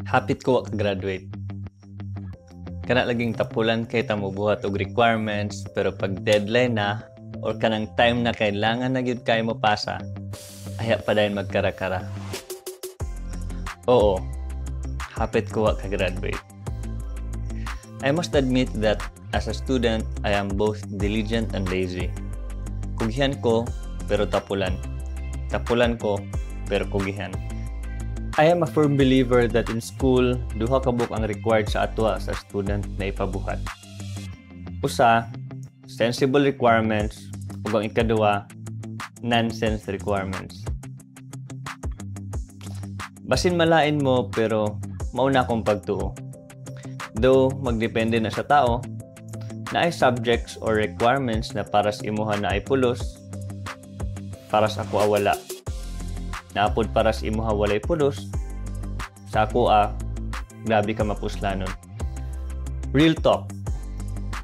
Hapit ko wa ka-graduate. Kana laging tapulan kay ta mobuhat og requirements, pero pag deadline na or kanang time na kailangan na gyud kay mo pasa, aya pa dayon magkara-kara. Oo, hapit ko wa ka-graduate. I must admit that as a student, I am both diligent and lazy. Kugihan ko, pero tapulan. Tapulan ko, pero kugihan. I am a firm believer that in school, duha ka buok ang required sa atwa sa student na ipabuhat. Usa, sensible requirements, ug ang ikaduha, nonsense requirements. Basin malain mo, pero mauna akong pagtuo. Though magdepende na sa tao, naay subjects or requirements na para sa imuha naay pulos, para sa ako wala. Naa pod para sa imuha walay pulos, sa ako grabe ka mapuslanon. Real talk.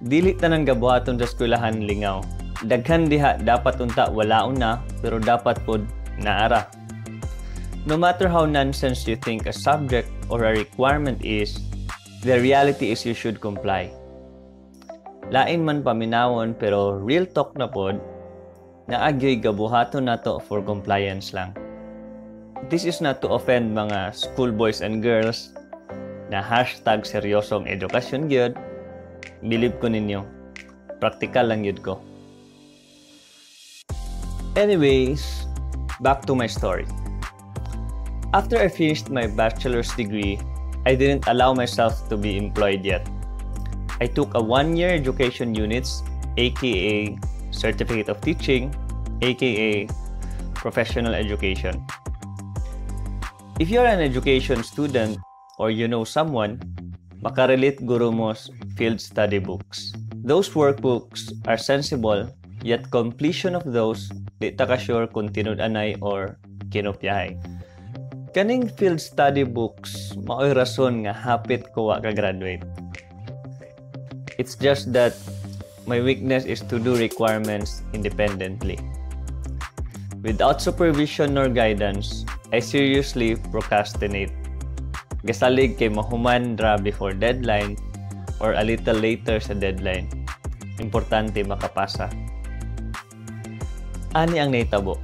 Dili tanan gabuhaton sa eskwelahan lingaw. Daghan diha dapat unta walaon na, pero dapat pod naara. No matter how nonsense you think a subject or a requirement is, the reality is you should comply. Lain man paminawon, pero real talk na pod, naagyoy gabuhaton nato for compliance lang. This is not to offend mga school boys and girls na #seryosong edukasyon gyud. Bilib ko ninyo. Praktikal lang gyud ko. Anyways, back to my story. After I finished my bachelor's degree, I didn't allow myself to be employed yet. I took a 1-year education units, aka Certificate of Teaching, aka Professional Education. If you're an education student or you know someone, makarelate guro mo field study books. Those workbooks are sensible, yet completion of those, di ta ka sure kung tinud-anay or kinopyahay. Kaning field study books, maoy rason nga hapit ko wa ka-graduate. It's just that my weakness is to do requirements independently. Without supervision nor guidance, I seriously procrastinate. Gasalig kay mahuman ra before deadline or a little later sa deadline. Importante makapasa. Ani ang nahitabo.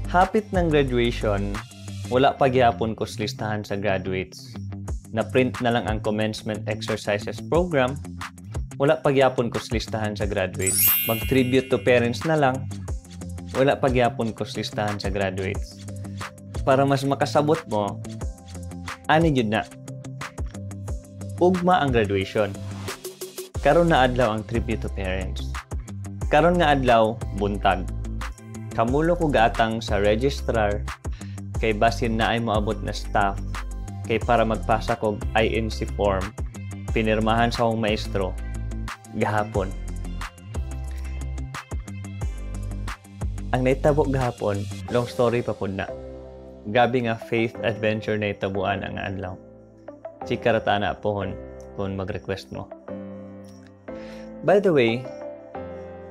Hapit ng graduation, wala pa gihapon ko sa listahan sa graduates. Na-print na lang ang commencement exercises program, wala pa gihapon ko sa listahan sa graduates. Mag-tribute to parents na lang, wala pa gihapon ko sa listahan sa graduates. Para mas makasabot mo, ani gyud na. Ugma ang graduation. Karon na adlaw ang tribute to parents. Karon nga adlaw, buntag. Kamulo ko gaatang sa registrar kay basin na ay moabot na staff kay para magpasa kog INC form, pinirmahan sa akong maestro gahapon. Ang nahitabo gahapon, long story pa pod na. Gabi nga faith adventure na itabuan ang adlaw. Chika ra ta na pohon kung mag-request mo. By the way,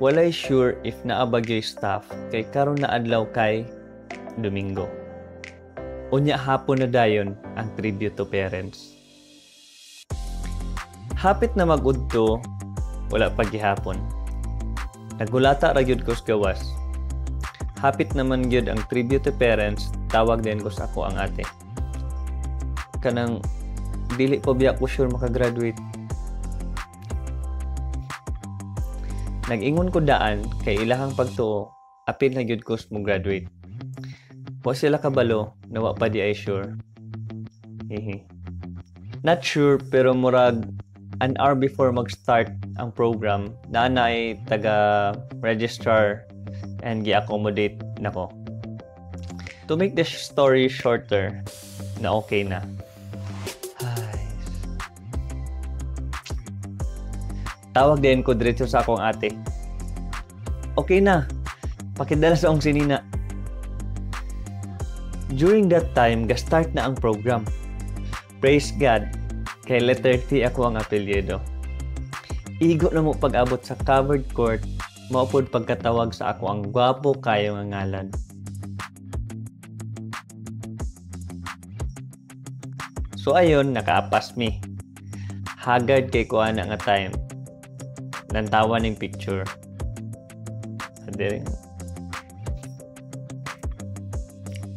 walay sure if naabagyoy staff kay karon na adlaw kay Domingo. Unya hapon na dayon ang tribute to parents. Hapit na mag-udto, wala pa gihapon. Nagulata ra gyud ko sa gawas. Hapit naman gyud ang tribute to parents, tawag din ko sa ako ang ate. Kanang dili pa biya ko sure makagraduate. Nag-ingon ko daan kay ilahang pagtuo, apil na gyud ko mo graduate. Wa sila kabalo, nawa pa di ay sure. Hehe. Not sure, pero murag an hour before mag-start ang program, naa na ay taga registrar and gi-accommodate nako. To make the story shorter, na okay na. Ay. Tawag din ko diretso sa akong ate. Okay na. Pakidala sa akong sinina. During that time, ga-start na ang program. Praise God, kay letter T ako ang apelyido. Igo na mo pag-abot sa covered court, maupod pagkatawag sa ako ang gwapo kayo nga ngalan. So ayon, nakaapas mi. Haggard kay ko ana nga time. Lantawa ning picture. Diri.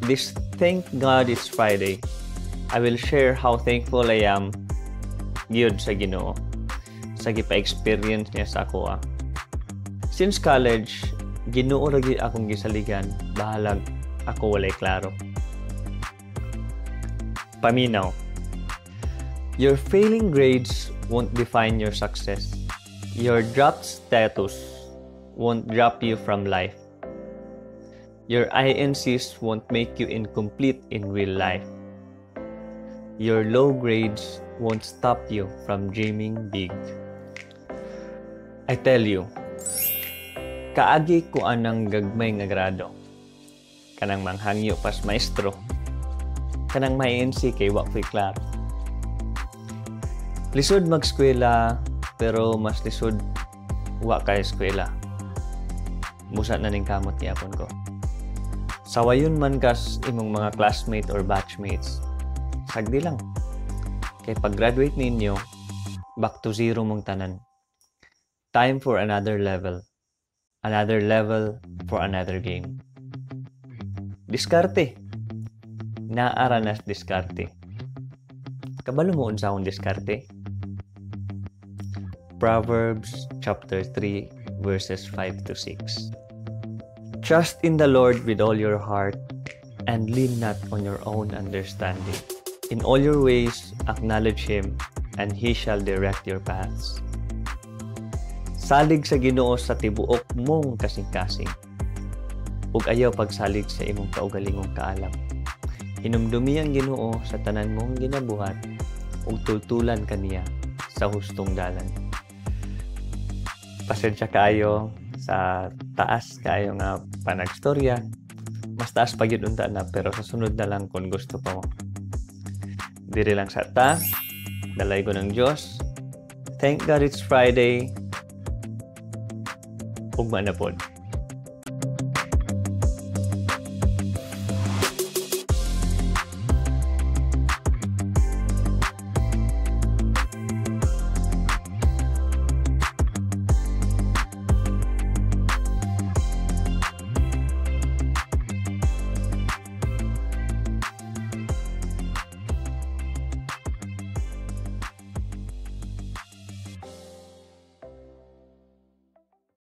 This thank God it's Friday. I will share how thankful I am gyud sa Ginoo sa gipa-experience niya sa ako. Since college, Ginoo ra gyud akong gisaligan, bahalag ako walay klaro. Paminaw. Your failing grades won't define your success. Your dropped status won't drop you from life. Your INCs won't make you incomplete in real life. Your low grades won't stop you from dreaming big. I tell you, kaagi ko anang gagmay nga grado. Kanang manghangyo pas maestro. Kanang may INC kay wa ko'y klaro. Lisod mag-eskwela, pero mas lisod wa ka eskwela. Busa na ning kamot gyapon ko. Sawayon man kas imong mga classmate or batchmates, sagdi lang. Kay pag-graduate ninyo, back to zero mong tanan. Time for another level. Another level for another game. Diskarte. Naa ra nas diskarte. Kabalo mo unsa akong diskarte? Proverbs chapter 3 verses 5 to 6. Trust in the Lord with all your heart and lean not on your own understanding. In all your ways, acknowledge Him, and He shall direct your paths. Salig sa Ginoo sa tibuok mong kasing-kasing. Ug ayaw pagsalig sa imong kaugalingong kaalam. Hinumdumi ang Ginoo sa tanan mong ginabuhat ug tultulan kaniya sa hustong dalan. Pasensya kaayo sa taas kaayo nga panagstorya. Mas taas pa gyud unta na, pero sa sunod na lang kung gusto pa mo. Diri lang sa ta. Dalaygon ang Diyos. Thank God it's Friday. Ugma na pod.